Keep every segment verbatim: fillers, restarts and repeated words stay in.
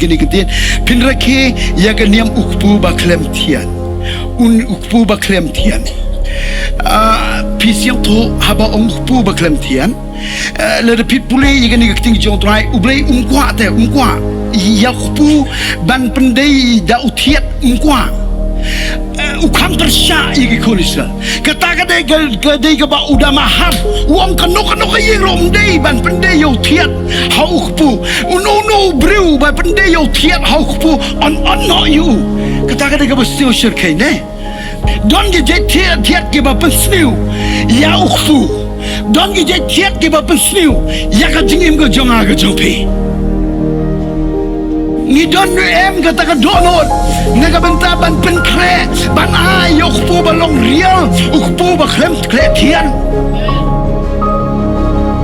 kine ki ktien. Phin rakhe ïa ka niam u kpu ba khlem thian. Un u kpu ba khlem thian. Ah, phi sngewthuh haba ong u kpu ba khlem thian. Eh, lada phi pule ïa kane ka ktien jong u Trai, U Blei um kwah te, um kwah ïa u kpu ban pyndei da u thiat, um kwah. Eh, u kham pyrshah ïa ki khun Israel. Kata ka dei ka, ka dei kaba u Adam u hap. U ong kano kano ka ïing ruh ym dei ban pyndei ïa u thiat ha u kpu. Uno uno u briew ba pyndei ïa u thiat ha u kpu, yn, yn noh ïa u. Kata ka dei kaba sniew shyrkhei ne. Don ki jait thiat, thiat kiba pynsniew ïa u kpu. Don ki jait thiat kiba pynsniew ïa ka jingim ka jong nga ka jong phi. Ngi don ne em kata ka dohnud na ka bynta ban pynkhreh, ban ai ïa u kpu ba long rial, u kpu ba khlem khleh thian.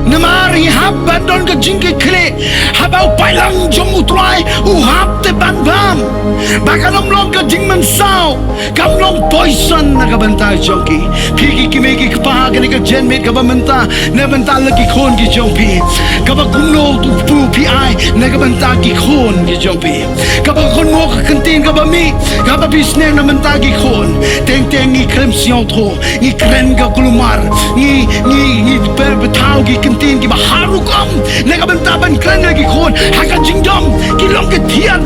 Namar ngi hap ban don ka jingkitkhlieh, haba u paidlang jong u Trai u hap te ban bam. Ba kan ym long ka jingmynsaw, kam long poison na ka bynta jong ki. Phi ki kmie ki kpa, kane ka janmiet kaba mynta, na bynta la ki khun ki jong phi. Kaba kumno u kpu phi ai na ka bynta ki khun ki jong phi. Kaba kumno ka ktien kaba mih kaba phi sneng na bynta ki khun. Teng teng ngi khlem sngewthuh, ngi kren ka kulmar, ngi, ngi, ngi pynpaw ki ktien kiba harum kum na ka bynta ban kren ïa ki khun. Ha ka jingdom ki long ki thiat.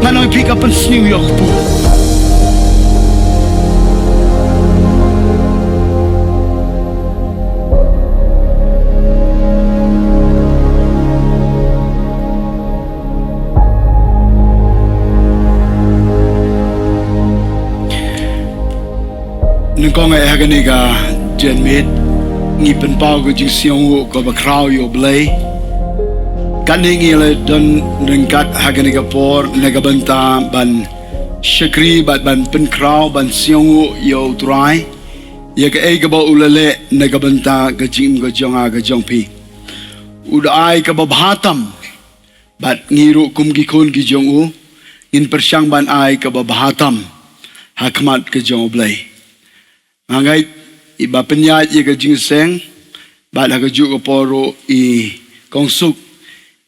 Ngan ong ïa phi, ka pynsniew ïa u kpu. Nyngkong eh ha kane ka janmiet ngi pynpaw ka jingsngewnguh kaba khraw ïa u Blei. Kane ngi la don ryngkat ha kane ka por na ka bynta ban shakri bad ban pynkhraw ban sngewnguh ïa u Trai. Ïa kaei kaba u la leh na ka bynta ka jingim ka jong nga ka jong phi. U da ai kaba bha tam. Bad ngi ruh kum ki khun ki jong u, ngin pyrshang ban ai kaba bha tam ha khmat ka jong u Blei. Nga ngeit i Bah Pynïaid ïa ka jingïaseng, bad ha kajuh ka por ruh i Kong Suk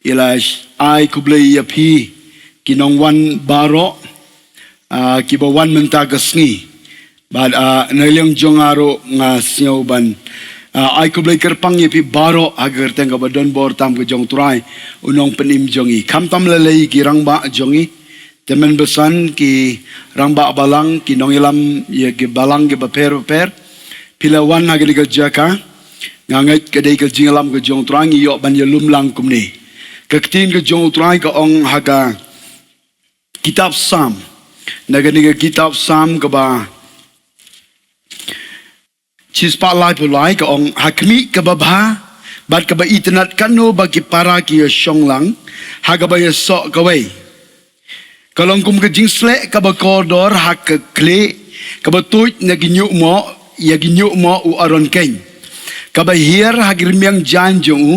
i la ai khublei ïa phi ki nongwan baroh, ah, kiba wan mynta ka sngi. Bad, ah, na liang jong nga ruh nga sngew ban, ah, ai khublei kyrpang ïa phi baroh ha ka kyrteng kaba don bor tam ka jong u Trai, u Nongpynim jong ngi. Khamtam lei lei ki rangbah jong ngi, tymmen basan ki rangbah balang, ki nongïalam ïa ki balang kiba pher bapher. Phi la wan ha kane ka jaka, nga ngeit ka dei ka jingïalam ka jong u Trai, ngi ïoh ban ïalum lang kumne. Ka ktien ka jong u Trai ka ong ha ka kitab Salm. Na kane ka kitab Salm kaba shispah laiphew lai ka ong, ha khmih kaba bha bad kaba itynnad katno ba ki para ki ïashong lang ha kaba ïasoh kawei. Ka long kum ka jingsleh kaba kordor ha ka khlieh, kaba tuid na ki ñiuhmoh, ïa ki ñiuhmoh u Aron keiñ. Kaba hiar ha ki rmiang jaiñ jong u,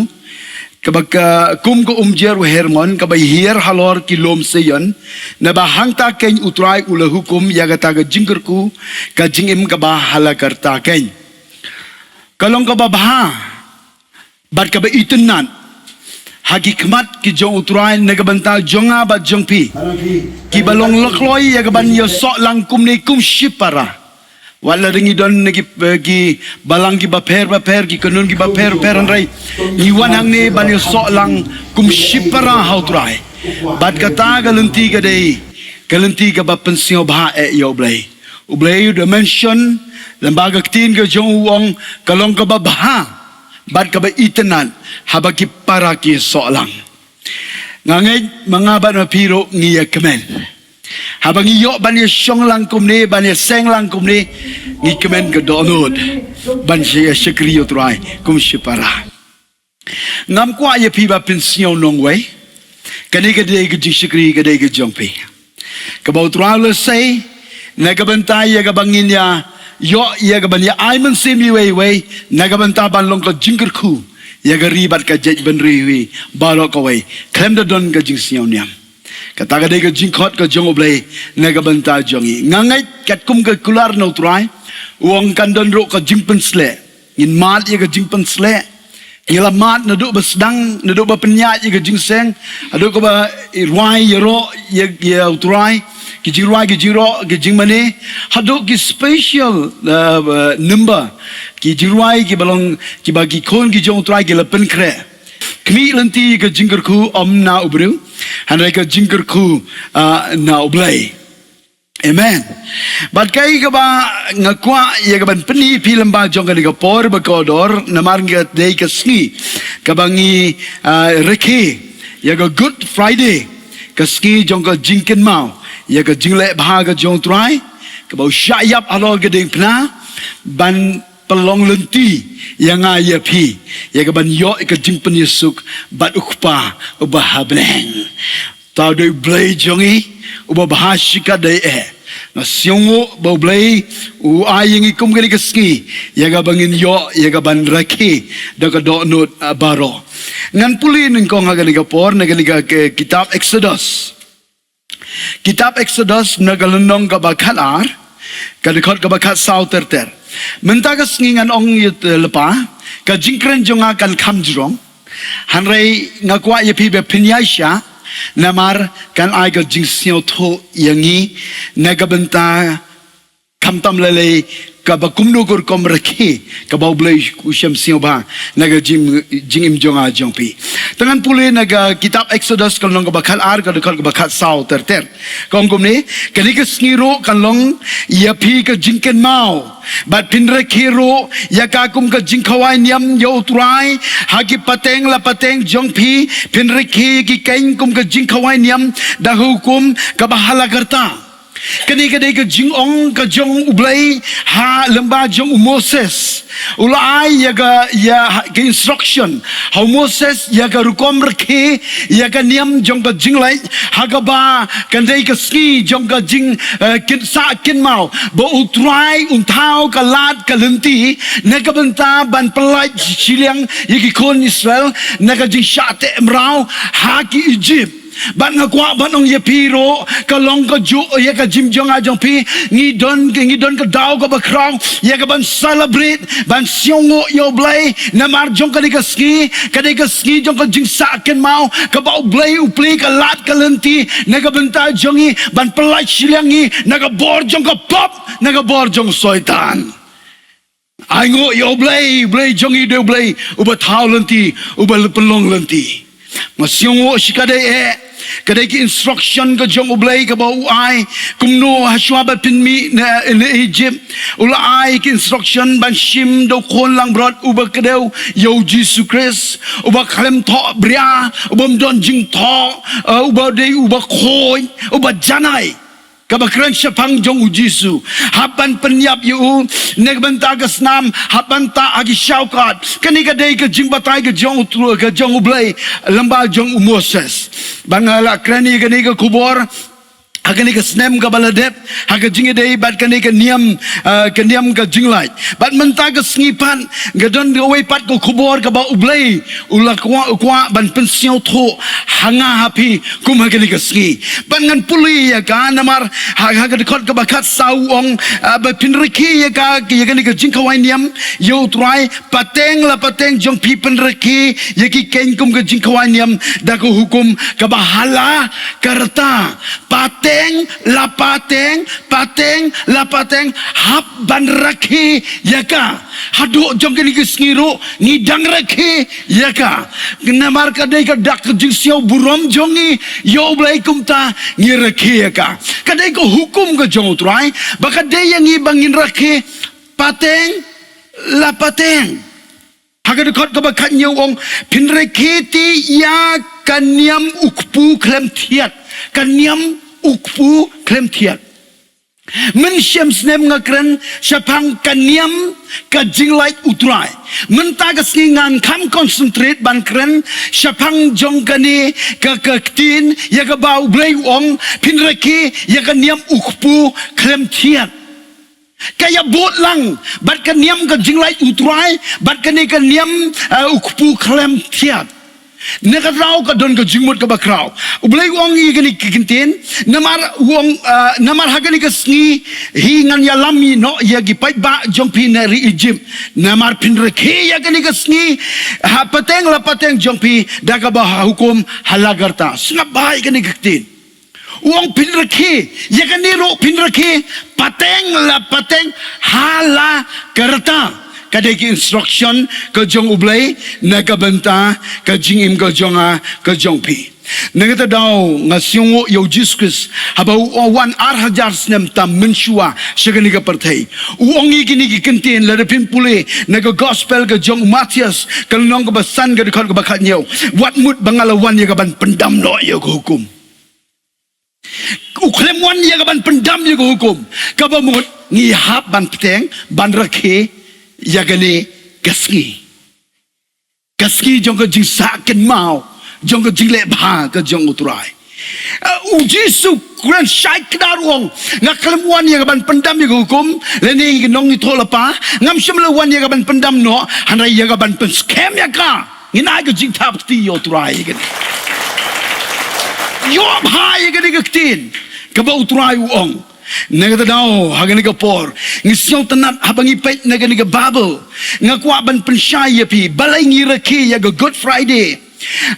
kaba ka, kum ka umjer u Hermon, kaba hiar halor ki lum Seion, naba hangta keiñ u Trai u la hukum ïa kata ka jingkyrkhu, ka jingim kaba ha la karta keiñ. Ka long kaba bha bad kaba itynnad ha ki khmat ki jong u Trai na ka bynta jong nga bad jong phi, kiba long la kloi ïa kaban ïasoh lang kumne kum shipara. Wat la dang ngi don na ki, eh, ki balang kiba pher bapher, ki kynhun kiba pher bapher, hynrei ngi wan hangne ban ïasoh lang kum shipara ha u Trai. Bad kata ka lynti ka dei ka lynti kaba pynsngewbha eh ïa u Blei. U Blei u da mention lyngba ka ktien ka jong u, u ong ka long kaba bha bad kaba itynnad haba ki para ki ïasoh lang. Nga ngeit ma nga bad ma phi ruh ngi ïakmen. Haba ngi ïoh ban ïashong lang kumne, ban ïaseng lang kumne, ngi kmen ka dohnud ban ïa shakri ïa u Trai kum shipara. Ngam kwah ïa phi ba pynsngew nongwei. Kane ka dei ka jingshakri, ka dei ka jong phi. Kaba u Trai u la sei na ka bynta ïa kaba ngin ïa ïoh ïa kaban ïa ai mynsiem iwei iwei, na ka bynta ban long ka jingkyrkhu ïa ka ri bad ka jaitbynriew hi baroh kawei, khlem da don ka jingsngewniam. Kata ka dei ka jingkhot ka jong u Blei na ka bynta jong ngi. Nga ngeit katkum ka kular na u Trai, u ong kan don ruh ka jingpynsleh. Ngin mad ïa ka jingpynsleh. Ngi la mad naduh ba sdang, naduh ba pynïaid ïa ka jingïaseng, haduh kaba rwai ïaroh ïa, ïa U Trai, ki jingrwai ki jingroh, ki jingmane, haduh ki special, uh, uh, number, ki jingrwai kiba long, kiba ki khun ki jong U Trai ki la pynkhreh. Khmih lynti ka jingkyrkhu ym na u briew, hynrei ka jingkyrkhu, uh, na U Blei. Amen. Bad kaei kaba nga kwah ïa kaban pyni ïa phi lyngba jong kane ka por ba kordor, namar ka dei ka sngi kaba ngi, ah, rakhe ïa ka Good Friday, ka sngi jong ka jingkynmaw ïa ka jingleh bha ka jong U Trai, kaba u shah ïap halor ka diengphna ban pynlong lynti ïa nga ïa phi, ïa kaban ïoh ïa ka jingpynïasuk bad U Kpa uba ha bneng. Tau dei U Blei jong ngi, uba bha shikatdei eh. Nga sngewnguh ba U Blei u ai ïa ngi kum kane ka sngi, ïa kaba ngin ïoh ïa kaban rakhe da ka dohnud, ah, baroh. Ngan pule nyngkong ha kane ka por na kane ka, ka kitab Exodus. Kitab Exodus na ka lynnong kaba khatar, ka dkhot kaba khatsaw ter ter. Mynta ka sngi ngan ong ïa, eh, lypa, ka jingkren jong nga kan kham jrong. Hynrei nga kwah ïa phi ba phin ïaishah, namar kan ai ka jingsngewthuh ïa ngi na ka bynta khamtam lei lei kaba kumno ka rukom rakhe kaba U Blei u shem sngewbha na ka jing, jingim jong nga jong phi. Te ngan pule na ka kitab Exodus ka lynnong kaba khatar, ka dkhot kaba khatsaw ter ter. Ka ong kumne, kane ka sngi ruh kan long ïa phi ka jingkynmaw. Bad phin rakhe ruh ïa ka kum ka jingkhawai niam ïa U Trai ha ki pateng la pateng jong phi, phin rakhe ïa ki keiñ kum ka jingkhawai niam da ka hukum kaba ha la ka rta. Kane ka dei ka jingong ka jong U Blei ha lyngba jong u Moses. U la ai ïa ka, ïa ha, ka instruction ha u Moses ïa ka rukom rakhe ïa ka niam jong ka jingleh, ha kaba kan dei ka sngi jong ka jing, eh, kin, sah kynmaw ba U Trai un thaw ka lad ka lynti na ka bynta ban pyllait shiliang ïa ki khun Israel na ka jingshah teh mraw ha ki Egypt. Bad nga kwah ban ong ïa phi ruh, ka long kajuh ïa ka jingim jong nga jong phi, ngi don, ngi don ka daw kaba khraw ïa kaban celebrate, ban sngewnguh ïa U Blei namar jong kane ka sngi, kane ka sngi jong ka jingsah kynmaw kaba U Blei u plie ka lad ka lynti na ka bynta jong ngi, ban pyllait shiliang ngi na ka bor jong ka pop, na ka bor jong u Soitan. Ai nguh ïa U Blei, U Blei jong ngi dei U Blei uba thaw lynti, uba pynlong lynti. Nga sngewnguh shikatdei eh, ka dei ki instruction ka jong U Blei kaba u ai, kumno hashwa ba phin mih na, na Egypt. U la ai ki instruction ban shim da u khun langbrot uba kdew ïa U Jisu Khrist, uba khlem thoh bria, uba ym don jingthoh, eh, uba dei uba khuid, uba janai. Kaba kren shaphang jong U Jisu. Hap ban pynïap ïa u na ka bynta ka snam, hap ban tah ha ki shawkot. Kane ka dei ka jingbatai ka jong U Trai, ka jong U Blei lyngba jong u Moses. Bad nga la kren ïa kane ka khubor ha kane ka snem kaba la dep, ha ka jingïadei bad kane ka niam, ah, ka niam ka jinglait. Bad mynta ka sngi pat, ka don kawei pat ka khubor kaba U Blei u la kwah, u kwah ban pynsngewthuh ha nga ha phi kum ha kane ka sngi. Bad ngan pule ïa ka namar ha, ha ka dkhot kaba khatsaw u ong, ah, ba phin rakhe ïa ka, ïa kane ka jingkhawai niam ïa U Trai, pateng la pateng jong phi phin rakhe ïa ki keiñ kum ka jingkhawai niam da ka hukum kaba ha la ka rta. Pateng la pateng, pateng la pateng, hap ban rakhe ïa ka. Haduh jong kane ka sngi ruh ngi dang rakhe ïa ka. Namar ka dei ka dak ka jingsngew burom jong ngi ïa U Blei, kumta ngi rakhe ïa ka. Ka dei ka hukum ka jong U Trai ba ka dei ïa ngi ba ngin rakhe pateng la pateng. Ha ka dkhot kaba khathynñiew u ong, phin rakhe te ïa ka niam u kpu khlem thiat. Ka niam u kpu khlem thiat. Mynshem snem nga kren shaphang ka niam ka jinglait U Trai. Mynta ka sngi ngan kham concentrate ban kren shaphang jong kane ka, ka ktien ïa kaba U Blei u ong, phin rakhe ïa ka niam u kpu khlem thiat. Ka ïabud lang bad ka niam ka jinglait U Trai bad kane ka niam, eh, u kpu khlem thiat. Na kata ka daw ka don ka jingmut kaba khraw. U Blei u ong ïa kane ka kyntien, namar u ong, ah, namar ha kane ka sngi hi ngan ïalam noh ïa ki paidbah jong phi na ri Egypt. Namar phin rakhe ïa kane ka sngi ha pateng la pateng jong phi da kaba hukum ha la ka rta. Sngap bha ïa kane ka kyntien. U ong phin rakhe, ïa kane ruh phin rakhe, pateng la pateng ha la ka rta. Ka dei ki instruction ka jong U Blei na ka bynta ka jingim ka jong nga, ka jong phi. Na kata ka daw nga sngewnguh ïa U Jisu Khrist haba u wan ar hajar snem tam mynshuwa sha kane ka pyrthei. U ong ïa kine ki kyntien, lada phin pule na ka gospel ka jong u Mathaios, ka lynnong kaba san, ka dkhot kaba khathynñiew. Wat mut ba nga la wan ïa ka ban pyndam noh ïa ka hukum. U khlem wan ïa ka ban pyndam ïa ka hukum. Kaba mut ngi hap ban bteng, ban rakhe ïa kane ka sngi. Ka sngi jong ka jingsah kynmaw, jong ka jingleh bha ka jong U Trai. Uh, U Jisu u kren shai kdar, u ong, nga khlem wan ïa ka ban pyndam ïa ka hukum, lane ïa ki nongïathuhlypa, ngam shym la wan ïa ka ban pyndam noh, hynrei ïa ka ban pynskhem ïa ka. Ngin ai ka jingthap kti ïa U Trai ïa kane. Ïoh bha ïa kane ka ktien kaba U Trai u ong. Na kata ka daw ha kane ka por ngi sngewtynnat haba ngi peit na kane ka Baibl. Nga kwah ban pynshai ïa phi, balei ngi rakhe ïa ka Good Friday.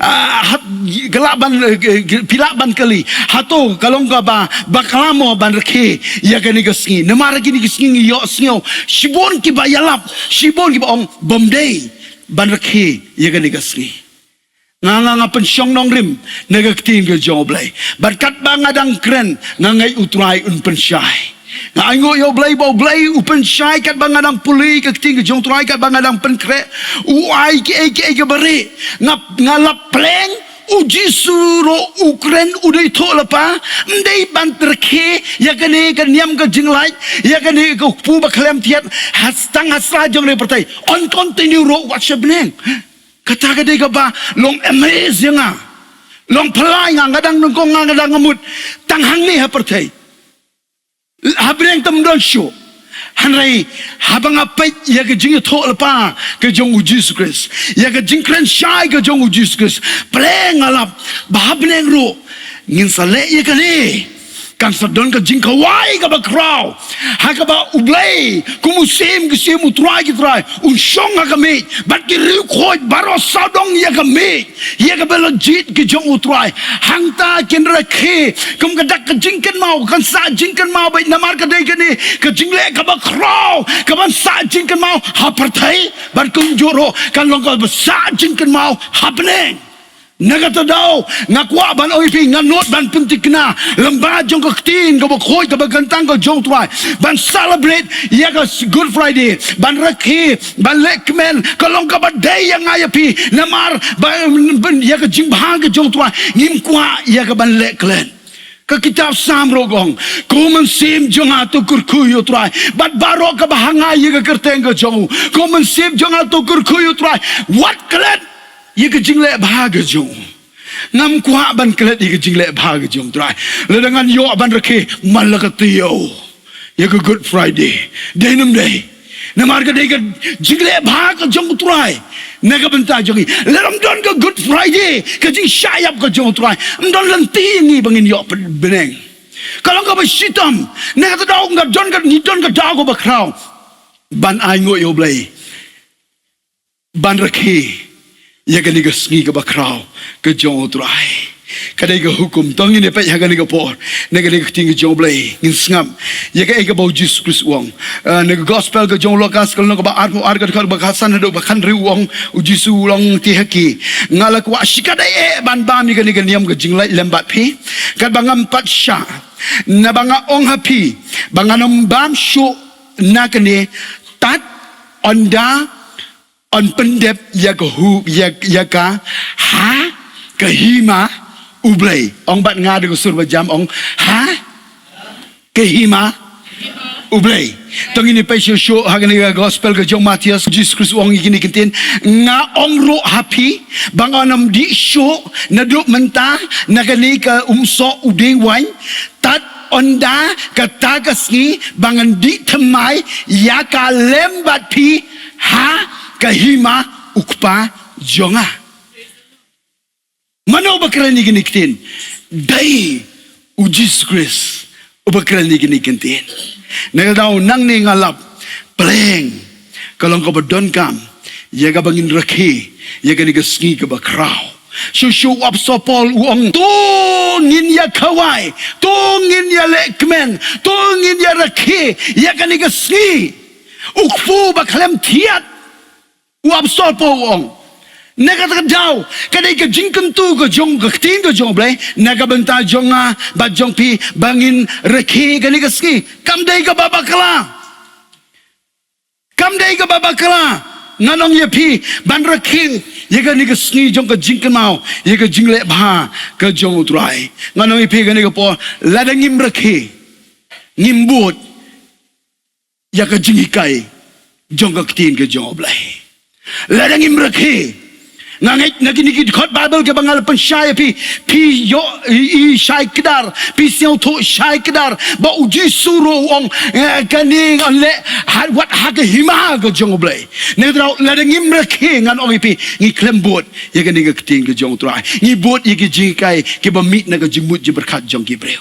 Ah, hat, ka lah ban, eh, phi lah ban kylli, hato ka long kaba bakla mo ban rakhe ïa kane ka sngi? Namar kine ki sngi ngi ïohsngew shibun kiba ïalap, shibun kiba ong bym dei ban rakhe ïa kane ka sngi. Nga, nga, nga pynshong nongrim na ka ktien ka jong U Blei. Bad katba nga dang kren, nga ngeit U Trai un pynshai. Nga ainguh ïa U Blei ba U Blei u pynshai katba nga dang pule ka ktien ka jong U Trai, katba nga dang pynkhreh. U ai kiei kiei kiba rieh. Nga, nga la pleng, U Jisu ruh u kren, u dei thuh lypa, ym dei ban rakhe ïa kane ka niam ka jinglait, ïa kane ka kpu ba khlem thied, ha tang ha sla jong ka pyrthei. Un continue ruh wat sha bneng. Kata ka dei kaba long amaze ïa nga. Long phylla ïa nga, nga dang nyngkong, nga, nga dang mut tang hangne ha pyrthei. Ha bneng tam don shuh. Hynrei haba nga peit ïa ka jingïathuh lypa ka jong U Jisu Khrist, ïa ka jingkren shai ka jong U Jisu Khrist, pyrshah nga lap ba ha bneng ruh ngin sa leh ïa kane. Kan sa don ka jingkhawai kaba khraw ha kaba U Blei kum u syiem ki syiem, U Trai ki trai, un shong ha ka miej, bad ki riewkhuid baroh sawdong ïa ka miej, ïa kaba la jied ka jong U Trai. Hangta kin rakhe kum ka dak ka jingkynmaw, kan sah jingkynmaw beit namar ka dei kane ka jingleh kaba khraw kaban sah jingkynmaw ha pyrthei, bad kumjuh ruh kan long kaba sah jingkynmaw ha bneng. Na kata ka daw nga kwah ban ong ïa phi, nga nud ban pynthikna lyngba jong ka ktien kaba khuid kaba kyntang ka jong U Trai, ban celebrate ïa ka Good Friday, ban rakhe, ban leh kmen, ka long kaba dei ïa nga ïa phi. Namar ba, ban, ïa ka jingbha ka jong U Trai ngim kwah ïa ka ban leh klet. Ka kitab Salm ruh ka ong, ko Mynsiem jong nga, to kyrkhu ïa U Trai, bad baroh kaba ha nga ïa ka kyrteng ka jong u. Ko Mynsiem jong nga, to kyrkhu ïa U Trai, wat klet ïa ka jingleh bha ka jong u. Ngam kwah ban klet ïa ka jingleh bha ka jong U Trai. Lada ngan ïoh ban rakhe, man la ka taïew ïa ka Good Friday. Dei ne ym dei? Namar ka dei ka jingleh bha ka jong U Trai na ka bynta jong ngi. Lada ym don ka Good Friday, ka jingshah ïap ka jong U Trai, ym don lynti ïa ngi ba ngin ïoh pyn-, bneng. Ka long kaba shitom. Na kata ka daw nga don ka, ngi don ka daw kaba khraw ban ainguh ïa U Blei, ban rakhe ïa kane ka sngi kaba khraw ka jong U Trai. Ka dei ka hukum. To ngin ïa peit ha kane ka por na kane ka ktien ka jong U Blei, ngin sngap ïa kaei kaba U Jisu Khrist u ong. Ah, na ka gospel ka jong u Lukas, ka lynnong kaba arphew ar, ka dkhot ba khatsan haduh ba khathynriew, u ong U Jisu, u ong te ha ki, nga la kwah shikatdei eh ban bam ïa kane ka niam ka jinglait lem bad phi, katba ngam pat shah. Naba nga ong ha phi ba ngan ym bam shuh na kane tad ynda yn pyndep ïa ka hu-, ïa, ïa ka ha ka hima U Blei. Ong bad nga da ka sur ba jam, ong, ha ka hima U Blei. To ngin ïa peit shuh shuh ha kane ka gospel ka jong u Mathaios. U Jisu Khrist u ong ïa kine ki ktien, nga ong ruh ha phi ba ngan ym dih shuh naduh mynta na kane ka umsoh u dieng waiñ, tad ynda kata ka sngi ba ngan dih thymmai ïa ka lem bad phi ha ka hima U Kpa jong nga. Mano ba kren ïa kine ki ktien? Dei u Jisu Khrist uba kren ïa kine ki ktien. Na kata ka daw nangne nga lap, pleng ka long kaba donkam ïa kaba ngin rakhe ïa kane ka sngi kaba khraw. Shuh shuh u apostol Paul u ong, to ngin ïa khawai, to ngin ïa lehkmen, to ngin ïa rakhe ïa kane ka sngi. U kpu ba khlem thiat. U apostol Paul u ong, na kata ka daw ka dei ka jingkyntu ka jong ka ktien ka jong U Blei na ka bynta jong nga bad jong phi ba ngin rakhe kane ka sngi. Kam dei kaba bakla. Kam dei kaba bakla. Ngan ong ïa phi, ban rakhe ïa kane ka sngi jong ka jingkynmaw ïa ka jingleh bha ka jong U Trai. Ngan ong ïa phi kane ka por, lada ngim rakhe, ngim bud ïa ka jinghikai jong ka ktien ka jong U Blei. Lada ngim rakhe, nga ngeit na kine ki dkhot Baibl kiba nga la pynshai ïa phi, phi ïohi shai kdar, phi sngewthuh shai kdar ba U Jisu ruh u ong, eh, kane ngan leh ha, wat ha ka hima ka jong U Blei. Na kata ka daw lada ngim rakhe, ngan ong ïa phi, ngi khlem bud ïa kane ka ktien ka jong U Trai. Ngi bud ïa ki jinghikai kiba mih na ka jingmut jingpyrkhat jong ki briew.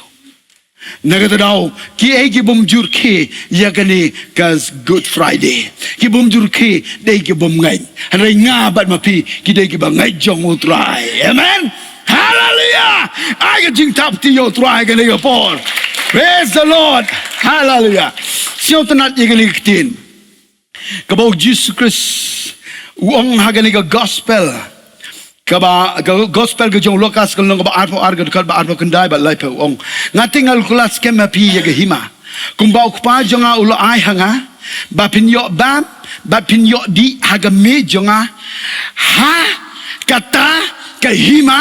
Na kata ka daw, kiei ki bym ju rakhe ïa kane ka Good Friday? Ki bym ju rakhe dei ki bym ngeit. Hynrei nga bad ma phi ki dei kiba ngeit jong U Trai. Amen. Hallelujah. Ai ka jingthap kti ïa U Trai kane ka por. Praise the Lord. Hallelujah. Sngewtynnat ïa kane ka ktien kaba U Jisu Khrist u ong ha kane ka gospel, kaba, ka gospel ka jong u Lukas ka lynnong kaba arphew ar, ka dkhot ba arphew khyndai bad laiphew, u ong, nga te nga la kular skhem ha phi ïa ka hima kumba U Kpa jong nga u la ai ha nga, ba phin ïoh bam bad phin ïoh dih ha ka mei jong nga ha kata ka hima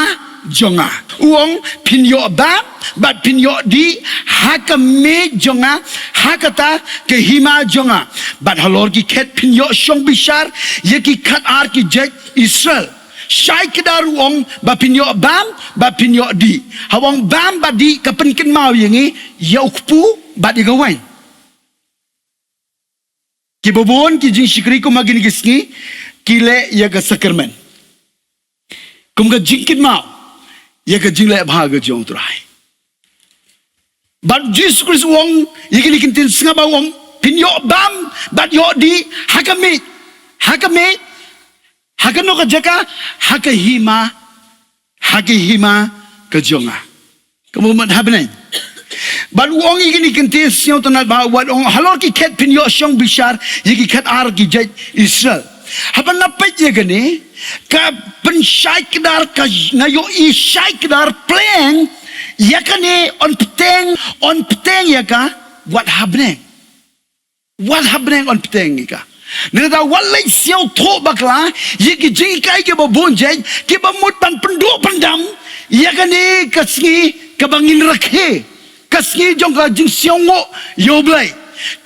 jong nga. U ong, phin ïoh bam bad phin ïoh dih ha ka mei jong nga ha kata ka hima jong nga. Bad halor ki khet phin ïoh shong bishar ïa ki khatar ki jait Israel. Shai kdar u ong ba phin ïoh bam bad phin ïoh dih. Haba ong bam bad dih ka pynkynmaw ïa ngi ïa u kpu bad ïa ka wain. Kiba bun ki jingshakri kum ha kine ki sngi ki leh ïa ka sakramen kum ka jingkynmaw ïa ka jingleh bha ka jong U Trai. Bad Jisu Khrist u ong ïa kine ki ktien, sngap ba u ong, phin ïoh bam bad ïoh dih ha ka mei, ha ka mei, ha kano ka jaka? Ha ka hima, ha ka hima ka jong nga. Ka mut ha bneng. Bad u ong ïa kine ki ktien, sngewtynnat ba wat ong, halor ki khet phin ïoh shong bishar ïa ki khatar ki jait Israel. Haba nga peit ïa kane, ka pynshai kdar ka, nga ïohi shai kdar pleng ïa kane, yn bteng, yn bteng ïa ka wat ha bneng. Wat ha bneng yn bteng ïa ka. Na kata wat leit sngewthuh bakla ïa ki jinghikai kiba bun jait kiba mut ban pynduh pyndam ïa kane ka sngi kaba ngin rakhe, ka sngi jong ka jingsngewnguh ïa U Blei.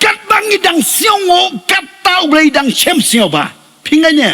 Katba ngi dang sngewnguh, kata U Blei dang shem sngewbha. Phi ngeit ne?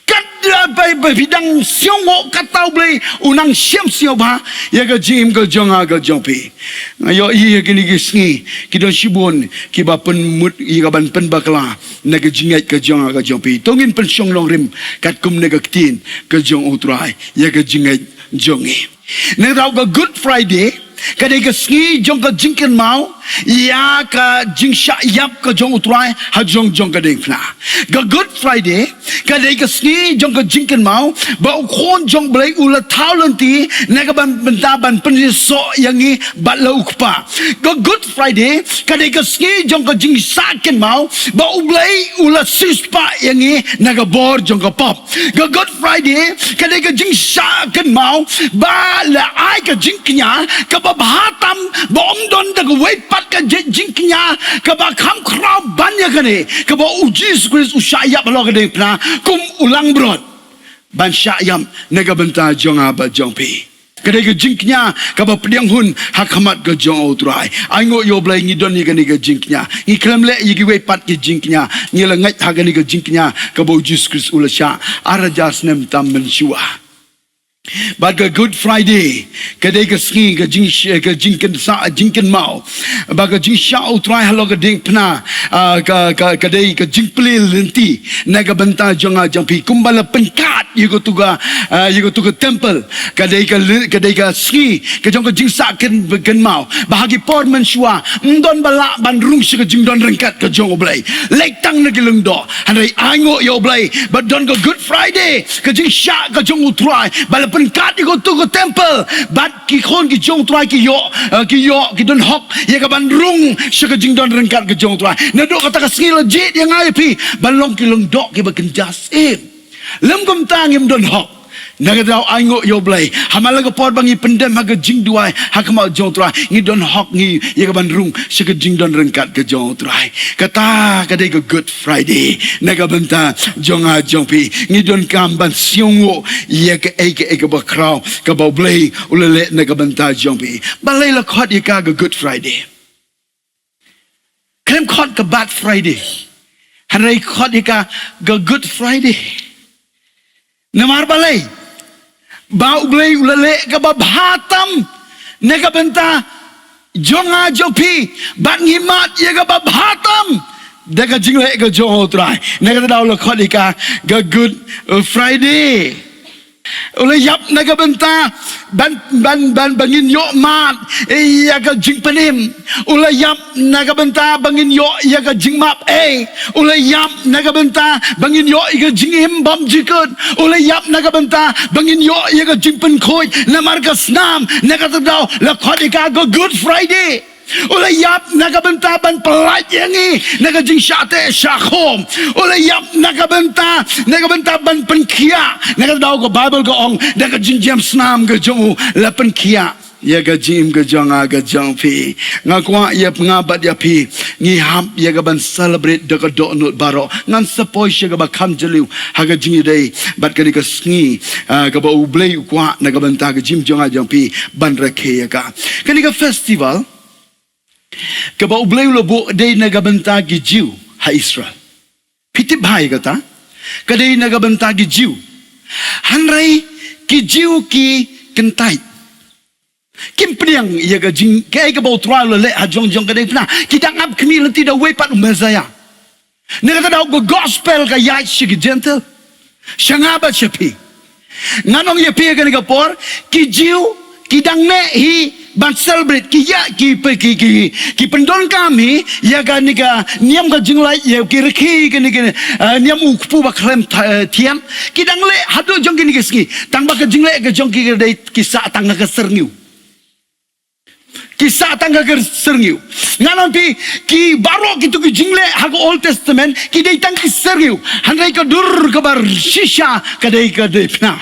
Katba, ba, ba phi dang sngewnguh, kata U Blei u nang shem sngewbha ïa ka jingim ka jong nga ka jong phi. Nga ïohi ïa kine ki sngi ki don shibun kiba pynmut ïa ka ban pynbakla na ka jingngeit ka jong nga ka jong phi. To ngin pynshong nongrim katkum na ka ktien ka jong U Trai ïa ka jingngeit jong ngi. Na kata ka Good Friday ka dei ka sngi jong ka jingkynmaw ïa ka jingshah ïap ka jong U Trai ha jrong jong ka diengphna. Ka Good Friday ka dei ka sngi jong ka jingkynmaw ba U Khun jong U Blei u la thaw lynti na ka ban, bynta ban pynïasoh ïa ngi bad la U Kpa. Ka Good Friday ka dei ka sngi jong ka jingshah kynmaw ba U Blei u la siewspah ïa ngi na ka bor jong ka pop. Ka Good Friday ka dei ka jingshah kynmaw ba la ai ka jingkñia kaba bha tam, ba ym don da kawei pat ka jait jingkñia kaba kham khraw ban ïa kane, kaba U Jisu Khrist u shah ïap halor ka diengphna kum u langbrot ban shah ïap na ka bynta jong nga bad jong phi. Ka dei ka jingkñia kaba pdiang hun ha khmat ka jong U Trai. Ainguh ïa U Blei ngi don ïa kane ka jingkñia. Ngi khlem leh ïa kiwei pat ki jingkñia. Ngi la ngeit ha kane ka jingkñia kaba U Jisu Khrist u la shah ar hajar snem tam mynshuwa. Bad ka Good Friday ka dei ka sngi ka jing, ka jingkynsah jingkynmaw ba ka jingshah U Trai halor ka diengphna, ah, ka, ka, ka dei ka jingplie lynti na ka bynta jong nga jong phi, kumba la pynkat ïa katu ka, ah, ïa katu ka temple. Ka dei ka li-, ka dei ka sngi ka jong ka jingsah kyn-, kynmaw ba ha ki por mynshuwa ym don ba lah ban rung sha ka jingdon ryngkat ka jong U Blei. Leit tang na ki lyngdoh, hynrei ainguh ïa U Blei ba don ka Good Friday, ka jingshah ka jong U Trai, ba la pynkat ïa katu ka temple. Bad ki khun ki jong U Trai ki ïoh, eh, ki ïoh, ki don hok ïa ka ban rung sha ka jingdon ryngkat ka jong U Trai. Naduh kata ka sngi la jied ïa nga ïa phi ban long ki lyngdoh kiba kynja syiem. Lym kumta ngim don hok. Na kata ka daw ainguh ïa U Blei, ha man la ka por ba ngi pyndem ha ka jingduwai ha khmat jong U Trai, ngi don hok ngi ïa ka ban rung sha ka jingdon ryngkat ka jong U Trai. Kata ka dei ka Good Friday na ka bynta jong nga jong phi. Ngi donkam ban sngewnguh ïa kaei kaei kaba khraw kaba U Blei u la leh na ka bynta jong phi. Balei la khot ïa ka ka Good Friday? Khlem khot ka Bad Friday, hynrei khot ïa ka ka Good Friday. Namar balei? Ba U Blei u la leh kaba bha tam na ka bynta jong nga jong phi, bad ngi mad ïa kaba bha tam da ka jingleh ka jong U Trai. Na kata ka daw la khot ïa ka ka Good, uh, Friday. U la ïap na ka bynta ban, ban, ban, ba ngin ïoh mad ïa ka jingpynim. U la ïap na ka bynta ba ngin ïoh ïa ka jingmap ei. U la ïap na ka bynta ba ngin ïoh ïa ka jingim bymjukut. U la ïap na ka bynta ba ngin ïoh ïa ka jingpynkhuid namar ka snam. Na kata ka daw la khot ïa ka ka Good Friday. U la ïap na ka bynta ban pyllait ïa ngi na ka jingshah teh shah khum. U la ïap na ka bynta, na ka bynta ban pynkhiah. Na kata ka daw ka Baibl ka ong da ka jingjem snam ka jong u la pynkhiah ïa ka jingim ka jong nga ka jong phi. Nga kwah ïa nga bad ïa phi ngi hap ïa ka ban celebrate da ka dohnud baroh. Ngan sa poi sha kaba kham jylliew ha ka jingïadei bad kane ka sngi, ah, kaba U Blei u kwah na ka bynta ka jingim jong nga jong phi ban rakhe ïa ka. Kane ka festival kaba U Blei u la buh dei na ka bynta ki Jiw ha Israel. Phi tip bha ïa kata? Ka dei na ka bynta ki Jiw. Hynrei ki Jiw ki kyntait. Kim pdiang ïa ka jing, kaei kaba U Trai u la leh ha jong jong ka diengphna. Ki dang ap khmih lynti da uwei pat u Messiah. Na kata ka daw ka gospel ka ïaid sha ki Gentile, sha nga bad sha phi. Ngan ong ïa phi ha kane ka por, ki Jiw ki dang neh hi ban celebrate, ki ïa, ki pe-, ki, ki, ki pyndonkam hi ïa kane ka niam ka jinglait, ïa ki rakhe kane ka, eh, niam u kpu ba khlem tha-, eh, thian. Ki dang leh haduh jong kine ki sngi. Tang ba ka jingleh ka jong ki ka dei ki sah tang ha ka syrngiew. Ki sah tang ha ka syrngiew. Ngan ong ïa phi, ki baroh kitu ki jingleh ha ka Old Testament ki dei tang ki syrngiew. Hynrei ka dur kaba shisha ka dei ka diengphna.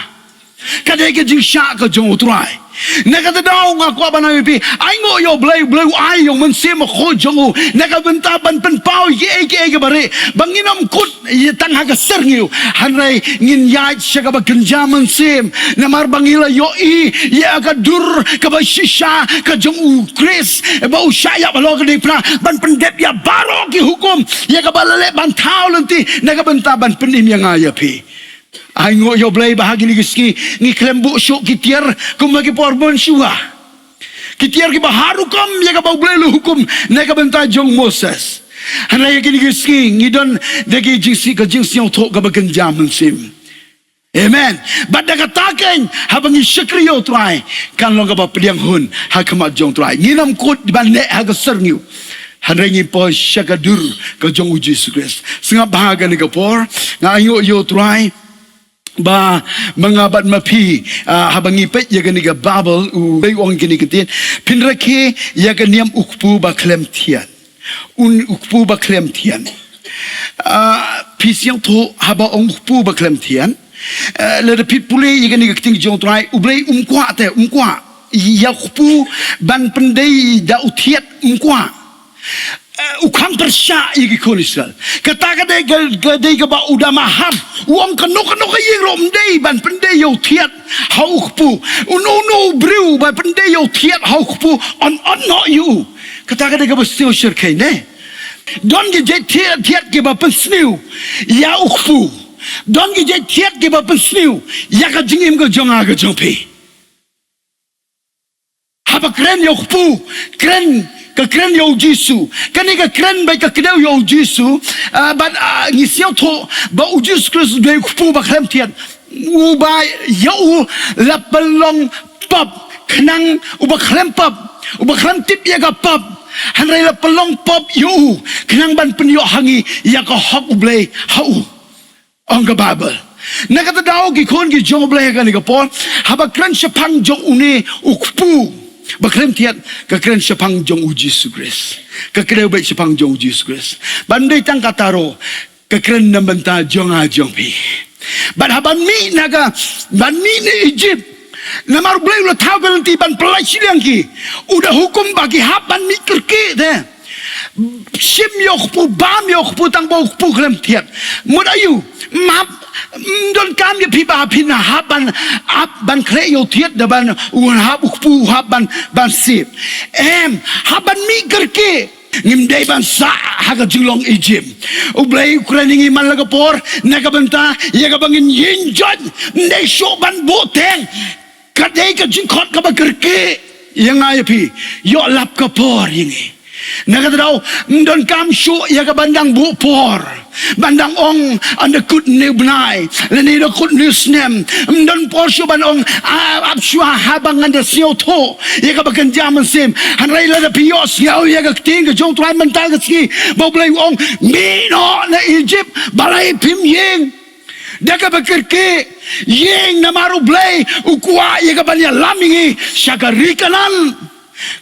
Ka dei ka jingshah ka jong U Trai. Na kata ka daw nga kwah ban ong ïa phi, ainguh ïa U Blei, U Blei u ai ïa u Mynsiem Bakhuid jong u na ka bynta ban pynpaw ïa kiei kiei kiba rieh, ba ngin ym kut ïa tang ha ka syrngiew, hynrei ngin ïaid sha kaba kynja mynsiem. Namar ba ngi la ïohi ïa ka dur kaba shisha ka jong U Khrist ba u shah ïap halor ka diengphna ban pyndep ïa baroh ki hukum ïa kaba la leh ban thaw lynti na ka bynta ban pynim ïa nga ïa phi. Ainguh ïa U Blei ba ha kine ki sngi ngi khlem buh shuh ki tiar kum ha ki por mynshuwa. Ki tiar kiba har rukom ïa kaba U Blei u la hukum na ka bynta jong u Moses. Hynrei ha kine ki sngi ngi don da ki jingsngew, ka jingsngewthuh kaba kynja mynsiem. Amen. Bad da kata keiñ haba ngi shakri ïa U Trai kan long kaba pdiang hun ha khmat jong U Trai. Ngin ym kut ban neh ha ka syrngiew, hynrei ngin poi sha ka dur ka jong U Jisu Khrist. Sngap bha kane ka por, nga ainguh ïa U Trai ba ma nga bad ma phi, ah, haba ngi peit ïa kane ka Baibl, U Blei u ong kine ki ktien, phin rakhe ïa ka niam u kpu ba khlem thian. Un u kpu ba khlem thian. Ah, phi sngewthuh haba ong u kpu ba khlem thian? Ah, lada phi pule ïa kane ka ktien jong U Trai, U Blei um kwah te, um kwah ïa u kpu ban pyndei da u thiat, um kwah. Eh, u khang pyrshah ïa ki khun Israel. Kata ka dei ka, ka dei kaba u dang maham. U ong kano kano ka ïing ruh ym dei ban pyndei ïa u thiat ha u kpu. Uno uno u briew ba pyndei ïa u thiat ha u kpu, yn ot noh ïa u. Kata ka dei kaba sniew shyrkhei ne. Don ki jait thiat, thiat kiba pynsniew ïa u kpu. Don ki jait thied kiba pynsniew ïa ka jingim ka jong nga ka jong phi. Haba kren ïa u kpu, kren, ka kren ïa u Jisu. Kane ka kren bad ka kdew ïa u Jisu, ah, bad, ah, ngi sngewthuh ba u Jisu Khrist u dei u kpu ba khlem thied. Uba ïa u la pynlong pap, khnang uba khlem pap, uba khlem tip ïa ka pap, hynrei la pynlong pap ïa u, khnang ban pynïoh ha ngi ïa ka hok u Blei ha u. Ong ka Baibl. Na kata daw ki khun ki jong u Blei ha kane ka por, haba kren shaphang jong une u kpu ba khlem thied, ka kren shaphang jong u Jisu Khrist. Ka kdew bad shaphang jong u Jisu Khrist. Bad ym dei tang kata ruh, ka kren na bynta jong nga jong phi. Bad haba mih na ka, ban mih na Egypt, namar u Blei u la thaw ka lynti ban pyllait shiliang ki, u da hukum ba ki hap ban mih kyrkieh te. Shim ïa u kpu, bam ïa u kpu, tang ba u kpu khlem thied. Mut aïu, map, mm, donkam ïa phi ba phin hap ban, hap ban khleh ïa u thied da ban, u hap u kpu, u hap ban, ban sip. Em, hap ban mih kyrkieh. Ngim dei ban sah ha ka jinglong Egypt. U Blei u kren ïa ngi man la ka por, na ka bynta ïa kaba ngin ïeng joit, ym dei shuh ban buh teng. Ka dei ka jingkhot kaba kyrkieh ïa nga ïa phi, ïoh lap ka por ïa ngi. Na kata daw, ym donkam shuh ïa ka ban dang buh por, ban dang ong, ynda kut une u bnai, lane da kut une u snem. Ym don por shuh ban ong, a, ap shuwa haba ngan da sngewthuh ïa kaba kynja mynsiem. Hynrei lada phi ïohsngew ïa ka ktien ka jong u Trai mynta ka sngi, ba u Blei u ong, mih noh na Egypt, balei phim ïeng da kaba kyrkieh? Ïeng, namar u Blei u kwah ïa ka ban ïalam ïa ngi sha ka ri Kanaan,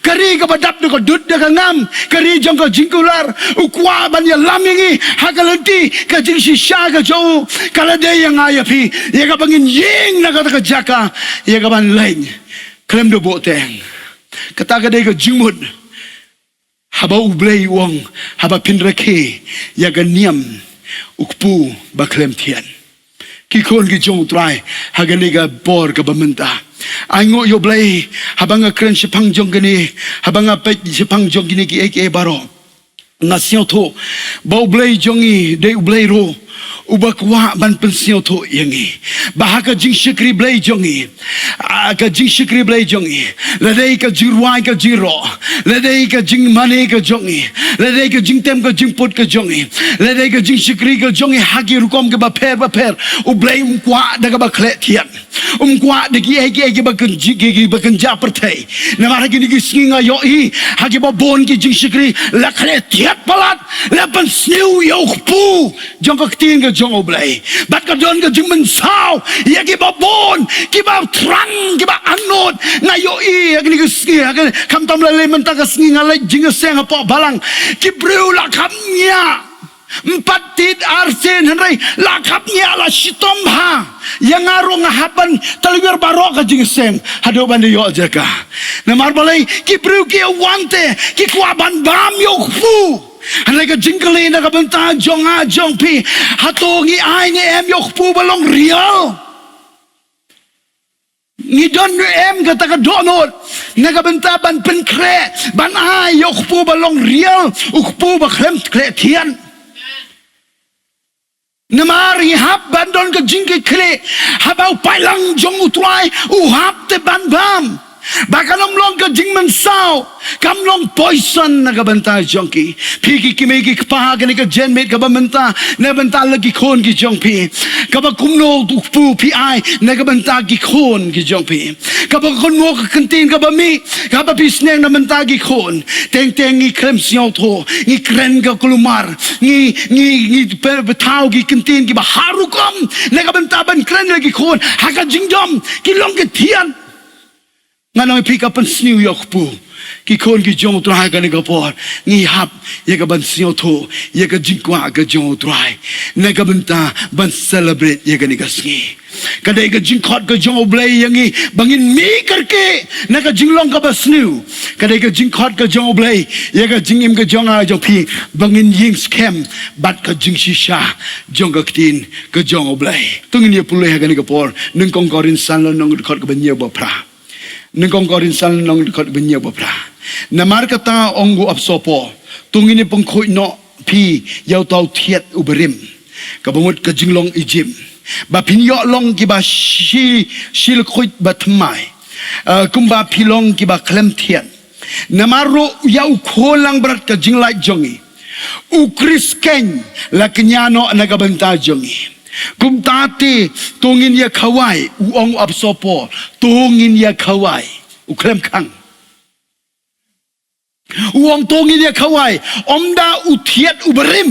ka ri kaba dap da ka dud da ka ngam, ka ri jong ka jingkular. U kwah ban ïalam ïa ngi ha ka lynti ka jingshisha ka jong u. Ka la dei ïa nga ïa phi ïa kaba ngin ïeng na kata ka jaka ïa ka ban leit, khlem da buh teng. Kata ka dei ka jingmut. Haba u Blei u ong, haba phin rakhe ïa ka niam u kpu ba khlem thied. Ki khun ki jong u Trai, ha kane ka por kaba mynta, ainguh ïa u Blei, haba nga kren shaphang jong kane, haba nga peit shaphang jong kine kiei kiei baroh, nga sngewthuh ba u Blei jong ngi dei u Blei ruh uba kwah ban pynsngewthuh ïa ngi ba ha ka jingshakri Blei jong ngi, ah, ka jingshakri Blei jong ngi, la dei ka jingrwai ka jingroh, la dei ka jingmane ka jong ngi, la dei ka jingtem ka jingput ka jong ngi, la dei ka jingshakri ka jong ngi ha ki rukom kiba pher ba pher, u Blei um kwah da kaba khleh thied. Um kwah da kiei kiei kiba kyn-, ki, kiba kynja pyrthei. Namar ha kine ki sngi nga ïohi ha kiba bun ki jingshakri la khleh thied palat, la pynsniew ïa u kpu jong ka ktien ka jong u Blei. Bad ka don ka jingmynsaw ïa kiba bun, kiba thrang, kiba anot. Nga ïohi ha kine ki sngi, ha kine, khamtam lei lei mynta ka sngi nga leit jingïaseng hapoh balang, ki briew la kham ngiah. Ym pat tied arsien, hynrei la khap ngiah, la shitom bha. Ïa nga ruh nga hap ban tylwiar baroh ka jingïaseng haduh ban da ïoh jaka. Namar balei? Ki briew ki wan te ki kwah ban bam ïa u kpu. Hynrei ka jingkylli na ka bynta jong nga jong phi, hato ngi ai ne em ïa u kpu ba long real? Ngi don ne em kata ka dohnud na ka bynta ban pynkhreh, ban ai ïa u kpu ba long real, u kpu ba khlem khleh thied? Namar ngi hap ban don ka jingkitkhlieh, haba u paidlang jong u Trai u hap te ban bam, ba kan ym long ka jingmynsaw, kam long poison na ka bynta jong ki. Phi ki kmie ki kpa, kane ka janmiet kaba mynta, na ka bynta la ki khun ki jong phi, kaba kumno u kpu phi ai na ka bynta ki khun ki jong phi? Kaba kumno ka kyntien kaba mih kaba phi sneng na ka bynta ki khun? Teng teng ngi khlem sngewthuh, ngi kren ka kulmar, ngi, ngi, ngi pe-, pynpaw ki kyntien kiba har rukom na ka bynta ban kren ïa ki khun, ha ka jingdom ki long ki thied. Ngan ong ïa phi, ka pynsniew ïa u kpu. Ki khun ki jong u Trai, kane ka por ngi hap ïa ka ban sngewthuh ïa ka jingkwah ka jong u Trai na ka bynta ban celebrate ïa kane ka sngi. Ka dei ka jingkhot ka jong u Blei ïa ngi ba ngin mih kyrkieh na ka jinglong kaba sniew. Ka dei ka jingkhot ka jong u Blei ïa ka jingim ka jong nga jong phi ba ngin ïeng skhem bad ka jingshisha jong ka ktien ka jong u Blei. To ngin ïa pule ha kane ka por, Nyngkong Korinth san lynnong, dkhot kaba hynñiew bad phra. Nyngkong Korinth san lynnong, dkhot kaba hynñiew bad phra. Namar kata ong u apostol Paul, to ngin ïa pynkhuid noh phi ïa uta u thied uba rim. Kaba mut ka jinglong Ijipt. Ba phin ïoh long kiba shi, shi lykuid ba thymmai. Eh, kumba phi long kiba khlem thied. Namar ruh ïa u khun langbrot ka jinglait jong ngi. U Khrist keiñ la kñia noh na ka bynta jong ngi. Kumta te to ngin ïa khawai, u ong u apostol Paul, to ngin ïa khawai. U khlem khang. U ong to ngin ïa khawai, ym da u thied u barim.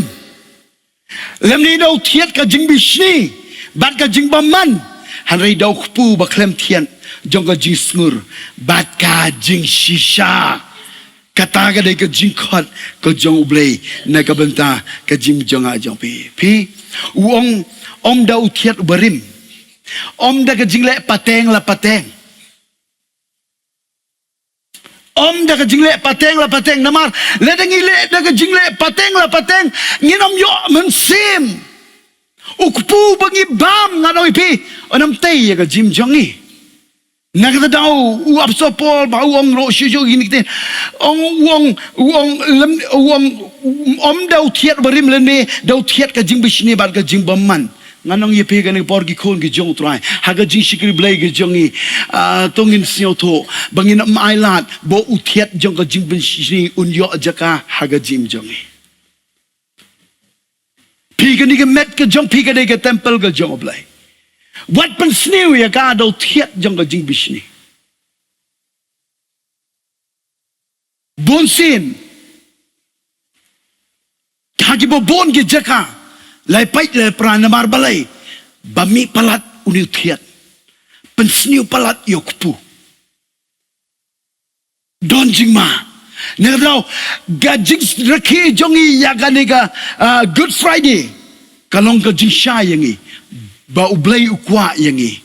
Lymne da u thied ka jingbishni, bad ka jingbymman. Hynrei da u kpu ba khlem thied, jong ka jingsngur, bad ka jingshisha. Kata ka dei ka jingkhot, ka jong U Blei, na ka bynta, ka jing jong nga jong phi. Phi, u ong, ym da u thied u barim. Ym da ka jingleh pateng la pateng. Ym da ka jingleh pateng la pateng namar. Lada ngi leh da ka jingleh pateng la pateng. Ngin ym ïoh mynsiem. U kpu ba ngi bam ngan ong ïa phi. Un ym tei ïa ka jingim jong ngi. Na kata daw u apostol Paul ba u ong ruh shuh shuh kine ki ktien. Ong u ong u ong lem u ong ym da u thied barim lane da u thied ka jingbishni bad ka jingbymman. Ngan ong ïa phi kane ka por ki khun ki jong U Trai. Ha ka jingshakri Blei ki jong ngi. Ah, to ngin sngewthuh. Ba ngin ym ailad. Ba u thied jong ka jingbishni un ïoh jaka ha ka jingim jong ngi. Phi kane ka met ka jong phi ka dei ka temple ka jong U Blei. Wat pynsniew ïa ka da u thied jong ka jingbishni. Bun sien. Ha kiba bun ki jaka. Lai pait lai pra namar balei. Ba mih palat une u thied. Pynsniew palat ïa u kpu. Don jingma. Na kata daw, ka jingrakhe jong ngi ïa kane ka, ah, Good Friday. Ka long ka jingshai ïa ngi. Ba U Blei u kwah ïa ngi.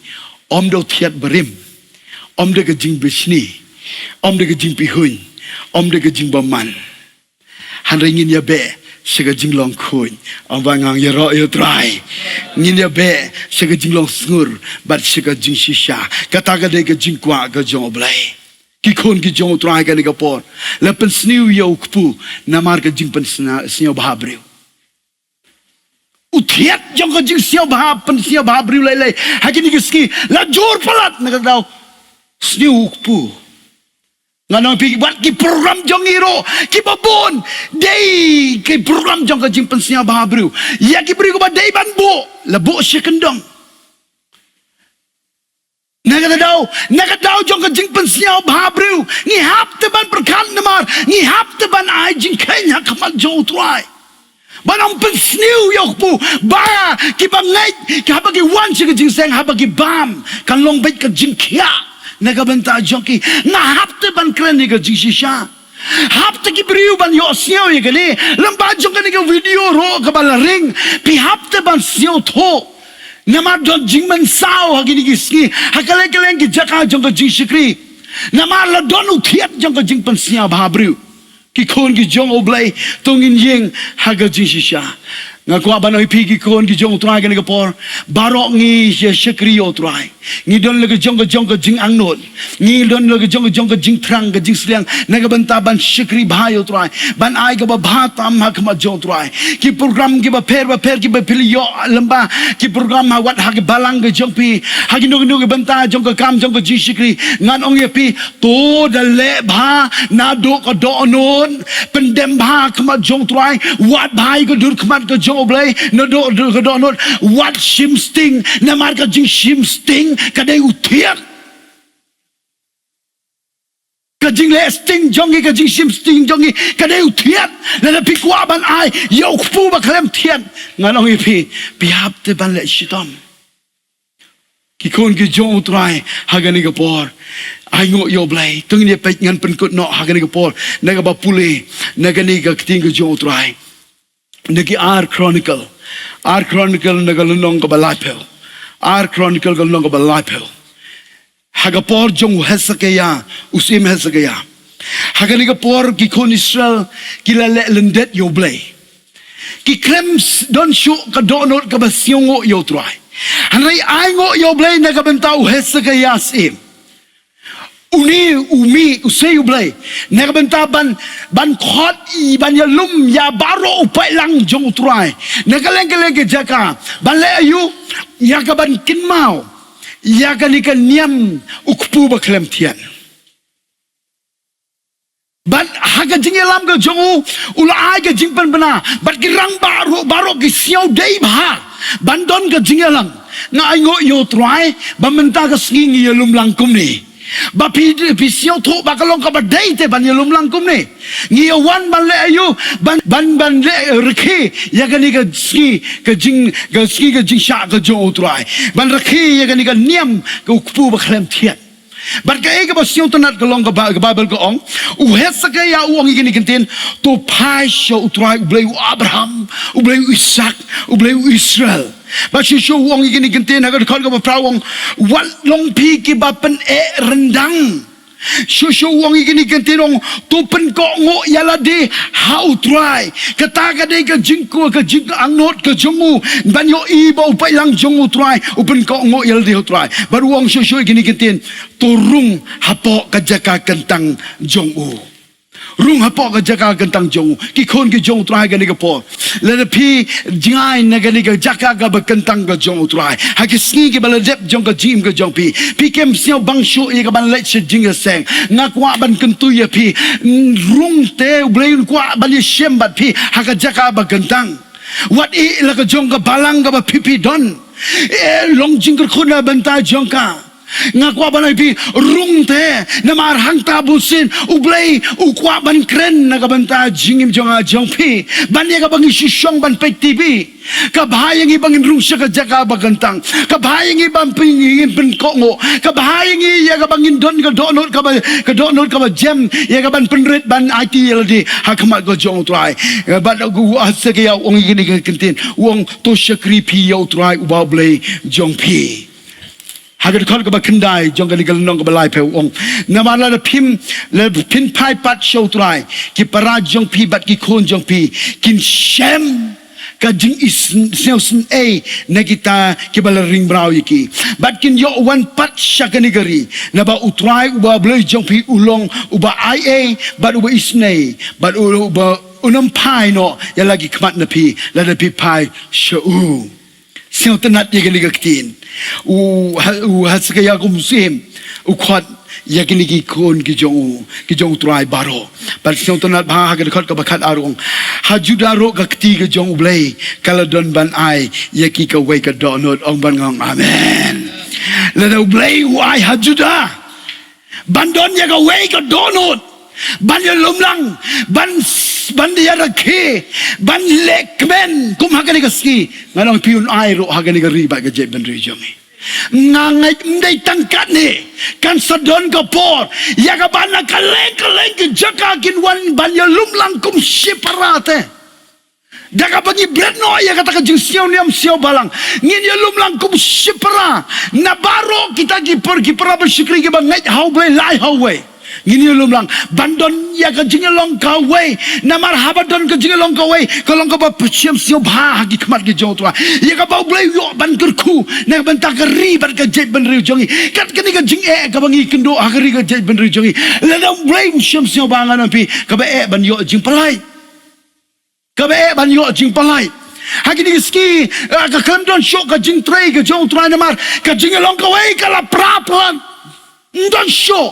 Ym da u thied barim. Ym da ka jingbishni. Ym da ka jingpihuiñ. Ym da ka jingbymman. Hynrei ngin ïa beh, sha ka jinglong khuid. Ym ba ngan ïaroh ïa U Trai. Ngin ïa beh, sha ka jinglong sngur. Bad sha ka jingshisha. Kata ka dei ka jingkwah ka jong U Blei. Ki khun ki jong U Trai kane ka por. La pynsniew ïa u kpu. Namar ka jingpynsniew bha briew. U thied jong ka jingsniew bha, pynsniew bha briew lei lei. Ha kine ki sngi, la jur palat na kata daw. Sniew u kpu. Ngan ong phi wat ki program jong ngi ruh, kiba bun. Dei ki program jong ka jingpynsniew bha briew. Ïa ki briew kiba dei ban buh, la buh shi kyndong. Na kata daw, na kata daw jong ka jingpynsniew bha briew. Ngi hap te ban pyrkhat namar, ngi hap te ban ai jingkheiñ ha khmat jong U Trai. Ban ym pynsniew ïa u kpu, ba, kiba ngeit, ki haba ki wan sha ka jingseng, haba ki bam, kan long beit ka jingkhiah, na ka bynta jong ki, nga hap te ban kren ïa ka jingshisha. Hap te ki briew ban ïohsngew ïa kane, lem ba jong kane ka video ruh kaba la ring, phi hap te ban sngewthuh. Namar don jingmynsaw ha kine ki sngi, ha kylleng kylleng ki jaka jong ka jingshakri. Namar la don u thied jong ka jingpynsniew bha briew. Ki khun ki jong U Blei, to ngin ïeng ha ka jingshisha. Nga kwah ban ong ïa phi ki khun ki jong U Trai kane ka por. Baroh ngi ïa shakri ïa U Trai. Ngi don la ka jong ka jong ka jingangnud. Ngi don la ka jong ka jong ka jingthrang ka jingsliang. Na ka bynta ban shakri bha ïa U Trai. Ban ai kaba bha tam ha khmat jong U Trai. Ki program kiba pher ba pher kiba phi la ïoh lem ba. Ki program ha wat ha ki balang ka jong phi. Ha kino kino ki bynta jong ka kam jong ka jingshakri. Ngan ong ïa phi. To da leh bha, naduh ka dohnud, pyndem bha khmat jong U Trai, wad bha ïa ka dur khmat ka jong U Blei, naduh ka dohnud, wat shim sting, namar ka jingshim sting, ka dei u thied. Ka jingleh sting jong ngi, ka jingshim sting jong ngi, ka dei u thied, lada phi kwah ban ai, ïa u kpu ba khlem thied, ngan ong ïa phi, phi hap te ban leh shitom. Ki khun ki jong U Trai, ha kane ka por. Ai nguh ïa U Blei, to ngin ïa peit ngan pynkut noh, ha kane ka por. Na kaba pule, na kane ka ktien ka jong U Trai. Na ki ar Chronicle. Ar Chronicle na ka lynnong kaba laiphew. Ar Chronicle ka lynnong kaba laiphew. Ha ka por jong u Hesekiah, u syiem Hesekiah. Ha kane ka por ki khun Israel, ki la leh lyndet ïa U Blei. Ki khlem s-, don shuh ka dohnud kaba sngewnguh ïa U Trai. Hynrei ai nguh ïa U Blei na ka bynta u Hesekiah syiem. Une u mih, u sei u Blei, na ka bynta ban, ban khot, i ban ïalum ïa baroh u paidlang jong u Trai na kylleng kylleng ki jaka. Ban leh aïu? Ïa ka ban kynmaw ïa kane ka niam u kpu ba khlem thiat. Bad ha ka jingïalam ka jong u, u la ai ka jingpynbna bad ki rangbah ruh baroh ki sngew dei bha ban don ka jingïalang. Nga ainguh ïa u Trai ba mynta ka sngi ngi ïalum lang kumne. Ba phi, phi sngewthuh ba ka long kaba dei te ban ïalum lang kumne. Ngi ïa wan ban leh aïu? Ban, ban, ban leh rkhie ïa kane ka sngi ka jing, ka sngi ka jingshah ka jong u Trai. Ban rkhie ïa kane ka niam ka u kpu ba khlem thiat. Bad kaei kaba sngewtynnat ka long, ka Ba-, ka Baibl ka ong, u Hesekiah u ong ïa kine ki ktien: To phai sha u Trai, u Blei u Abraham, u Blei u Isaak, u Blei u Israel. Bad shuh shuh u ong ïa kine ki ktien ha ka dkhot kaba phra, u ong: Wat long phi kiba pyneh ryndang. Shuh shuh u ong ïa kine ki ktien, u ong: To pynkohnguh ïa lade ha u Trai. Kata ka dei ka jingkhuid, ka jingangnud ka jong u ban ïohi ba u paidlang jong u Trai u pynkohnguh ïa lade ha u Trai. Bad u ong shuh shuh ïa kine ki ktien: To rung hapoh ka jaka kyntang jong u. Rung hapoh ka jaka kyntang jong u. Ki khun ki jong u Trai, kane ka por, lada phi jngai na kane ka jaka kaba kyntang ka jong u Trai ha ki sngi kiba la dep jong ka jingim ka jong phi, phi kem sngewbang shuh ïa ka ban leit sha jingïaseng. Nga kwah ban kyntu ïa phi, rung te, u Blei un kwah ban ïashem bad phi ha ka jaka ba kyntang. Wat ïeh la ka jong ka balang kaba phi phi don. Eh, long jingkyrkhu na bynta jong ka. Nga kwah ban ai phi, rung te, namar hangta bunsien u Blei u kwah ban kren na ka bynta jingim jong nga jong phi. Ban ïa kaba ngi shu shong ban peit T V. Ka bha ïa ngi ba ngin rung sha ka jaka ba kyntang. Ka bha ïa ngi ban pyn, ngin pynkohnguh. Ka bha ïa ngi ïa kaba ngin don ka dohnud kaba, ka dohnud kaba jem ïa ka ban pynrit ban aiti ïa lade ha khmat ka jong u Trai. Bad u Hesekiah u ong ïa kine ki ktien, u ong: To shakri phi ïa u Trai uba u Blei jong phi. Ha ka dkhot kaba khyndai jong kane ka lynnong kaba laiphew u ong: Namar lada phim, lada phin phai pat sha u Trai, ki para jong phi bad ki khun jong phi kin shem ka jingisynei na kita kiba la ring mraw ïa ki, bad kin ïoh wan pat sha kane ka ri. Naba u Trai uba u Blei jong phi u long uba aiei bad uba isynei, bad u, uba un ym phai noh ïa la ki khmat na phi lada phi phai sha u. Sngewtynnat ïa kine ki ktien. U, u Hesekiah kum u Syiem u khot ïa kine ki khun ki jong u, ki jong u Trai baroh. Bad sngewtynnat bha ha ka dkhot kaba khatar u ong: Ha Judah ruh ka kti ka jong u Blei ka la don ban ai ïa ki kawei ka dohnud. Ong bad nga ong amen. Lada u Blei u ai ha Judah ban don ïa kawei ka dohnud ban ïalum lang, ban, ban ïa rakhe, ban leh kmen kum ha kane ka sngi, nga ong phi un ai ruh ha kane ka ri bad ka jaitbynriew jong ngi. Nga ngeit ym dei tang katne, kan sa don ka por ïa kaba na kylleng kylleng ki jaka kin wan ban ïalum lang kum shipara te. Da kaba ngi bret noh ïa kata ka jingsngewniam sngewbhalang, ngin ïalum lang kum shipara na baroh kita ki por, ki para bashakri kiba ngeit ha u Blei lai ha uwei. Ngin ïalum lang ban don ïa ka jingïalong kawei. Namar haba don ka jingïalong kawei, ka long kaba pynshim sngewbha ha ki khmat ki jong u Trai. Ïa kaba u Blei u ïoh ban kyrkhu na ka bynta ka ri bad ka jaitbynriew jong ngi. Kat kane ka jingeh kaba ngi kynduh ha ka ri ka jaitbynriew jong ngi, lada u Blei um shim sngewbha, nga ong phi, kaba eh ban ïoh jingpyllait. Kaba eh ban ïoh jingpyllait. Ha kine ki sngi, eh, ka khlem don shuh ka jingtrei ka jong u Trai namar ka jingïalong kawei ka la pra palat. Ym don shuh.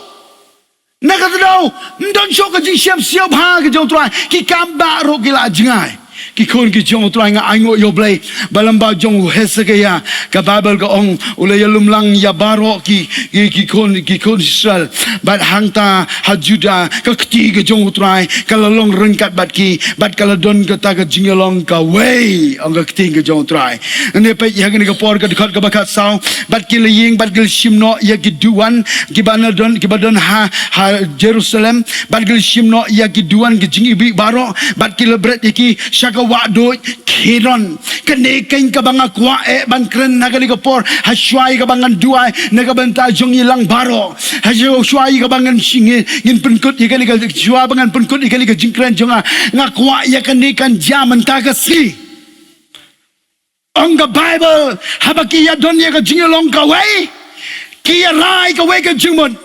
Na kata ka daw, ym don shuh ka jingshem sngewbha ka jong u Trai. Ki kam bah ruh ki la jngai. Ki khun ki jong u Trai, nga ainguh ïa u Blei ba lyngba jong u Hesekiah, ka Baibl ka ong, u la ïalum lang ïa baroh ki, ki, ki khun, ki khun Israel. Bad hangta ha Judah, ka kti ka jong u Trai ka la long ryngkat bad ki, bad ka la don kata ka jingïalong kawei, ong ka ktien ka jong u Trai. Ngin peit ïa kane ka por, ka dkhot kaba khatsaw: Bad ki la ïeng bad ki la shim noh ïa ki duwan kiba na don, kiba don ha, ha Jerusalem, bad ki la shim noh ïa ki duwan ki jingïabih baroh, bad ki la bret ïa ki sha ka wahduid Kidron. Kane keiñ kaba nga kwah eh ban kren ha kane ka por, ha shuwa ïa kaba ngan duwai na ka bynta jong ngi lang baroh. Ha shuwa ïa kaba ngan shu, ngin pynkut ïa kane ka, shuwa ba ngan pynkut ïa kane ka jingkren jong nga, nga kwah ïa kane kan jia mynta ka sngi. Ong ka Baibl, haba ki ïa don ïa ka jingïalong kawei, ki ïa rai kawei ka jingmut.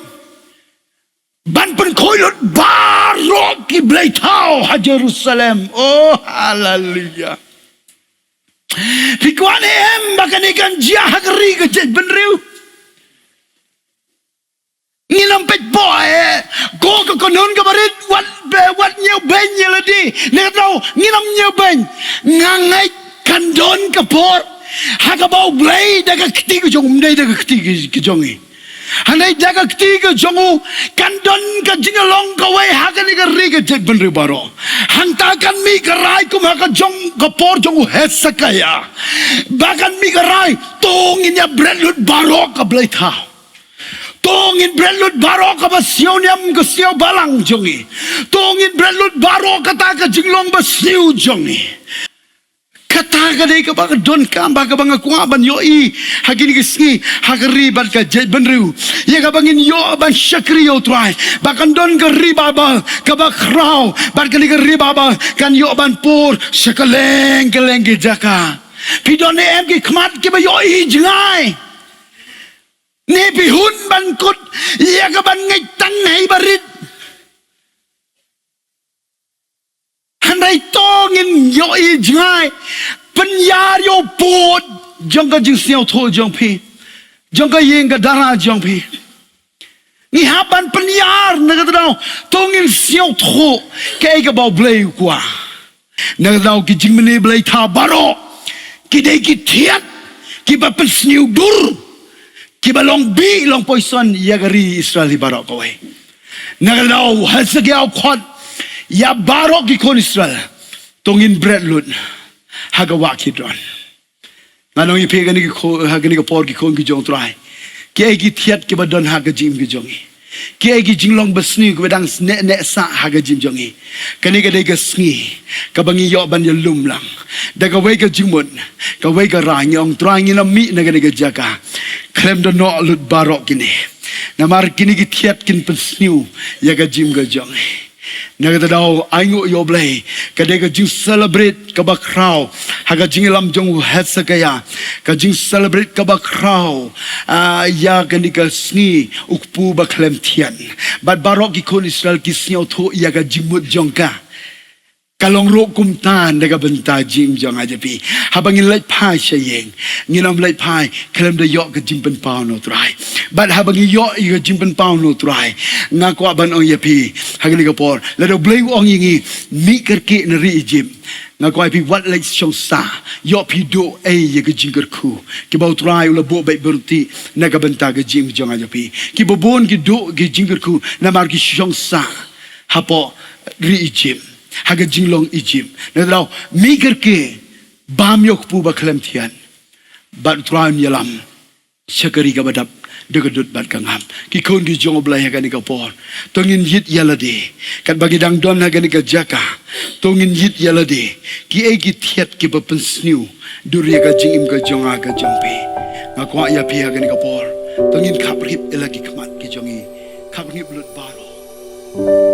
ban pynkhuid lut baroh ki blei thaw ha Jerusalem. Oh, haleluya. Phi kwah ne em ba kane kan jia ha ka ri ka jaitbynriew? Ngin ym peit poi, eh, ko ka kynhun kaba rit, wat, eh, wat ñiewbeiñ ïa lade. Ne ka daw, ngin ym ñiewbeiñ. Nga ngeit kan don ka por ha kaba U Blei da ka kti ka jong u, ym dei da ka kti ka, ka jong ngi. Hynrei da ka kti ka jong u, kan don ka jinglong kawei ha kane ka ri ka jaitbynriew baroh. Hangta kan mih ka rai kum ha ka jong ka por jong u Hesekiah. Ba kan mih ka rai, to ngin ïa bret lut baroh ka blei thaw. To ngin bret lut baroh kaba sniew niam ka sniew balang jong ngi. To ngin bret lut baroh kata ka jinglong ba sniew jong ngi. Kata ka dei kaba ka donkam bha kaba nga kwah ban ïohi ha kine ki sngi ha ka ri bad ka jaitbynriew. Ïa kaba ngin ïoh ban shakri ïa U Trai. Ba kan don ka revival kaba khraw bad kane ka revival kan ïoh ban pur sha kylleng kylleng ki jaka. Phi don ne em ki khmat kiba ïohi jngai? Ne phi hun ban kut ïa ka ban ngeit tang hei barit? Hynrei to ngin ïohi jngai, pynïar ïa u pud jong ka jingsngewthuh jong phi, jong ka ïing ka dara jong phi. Ngi hap ban pynïar na kata daw, to ngin sngewthuh kaei kaba U Blei u kwah. Na kata daw ki jingmane blei thaw baroh ki dei ki thiat kiba pynsniew dur, kiba long bih long poison ïa ka ri Israel hi baroh kawei. Na kata daw u Hesekiah u khot ïa baroh ki khun Israel, to ngin bret lut ha ka wah Kidron. Ngan ong ïa phi ha kane ka kho-, ha kane ka por ki khun ki jong U Trai. Kiei ki thiat kiba don ha ka jingim ka jong ngi? Kiei ki jinglong basniew kiba dang neh neh sah ha ka jingim jong ngi? Kane ka dei ka sngi kaba ngi ïoh ban ïalum lang da kawei ka jingmut, kawei ka rai, ngi ong Trai ngin ym mih na kane ka jaka khlem da noh lut baroh kine. Namar kine ki thiat kin pynsniew ïa ka jingim ka jong ngi. Na kata daw ainguh ïa U Blei, ka dei ka jingcelebrate kaba khraw ha ka jingïalam jong u Hesekiah, ka jingcelebrate kaba khraw, ah, ïa kane ka sngi u kpu ba khlem thiat. Bad baroh ki khun Israel ki sngewthuh ïa ka jingmut jong ka. Ka long ruh kumta na ka bynta jingim jong nga jong phi. Haba ngin leit phai sha ïing, ngin ym leit phai khlem da ïoh ka jingpynpaw na U Trai. Bad haba ngi ïoh ïa ka jingpynpaw na U Trai, nga kwah ban ong ïa phi ha kane ka por, lada U Blei u ong ïa ngi, mih kyrkieh na ri Ijipt, nga kwah ïa phi wat leit shong sah, ïoh phi duh ei ïa ka jingkyrkhu. Kiba U Trai u la buh beit bynriew na ka bynta ka jingim jong nga jong phi. Kiba bun ki duh ki jingkyrkhu namar ki shong sah hapoh ri Ijipt, ha ka jinglong Ijipt. Na kata daw, mih kyrkieh, bam ïa u kpu ba khlem thiat. Bad U Trai un ïalam sha ka ri kaba dap da ka dud bad ka ngam. Ki khun ki jong U Blei ha kane ka por, to ngin ïit ïa lade. Katba ngi dang don ha kane ka jaka, to ngin ïit ïa lade. Kiei ki thiat kiba pynsniew dur ïa ka jingim ka jong nga ka jong phi? Nga kwah ïa phi ha kane ka por, to ngin khap rhip ïa la ki khmat ki jong ngi. Khap rhip lut baroh.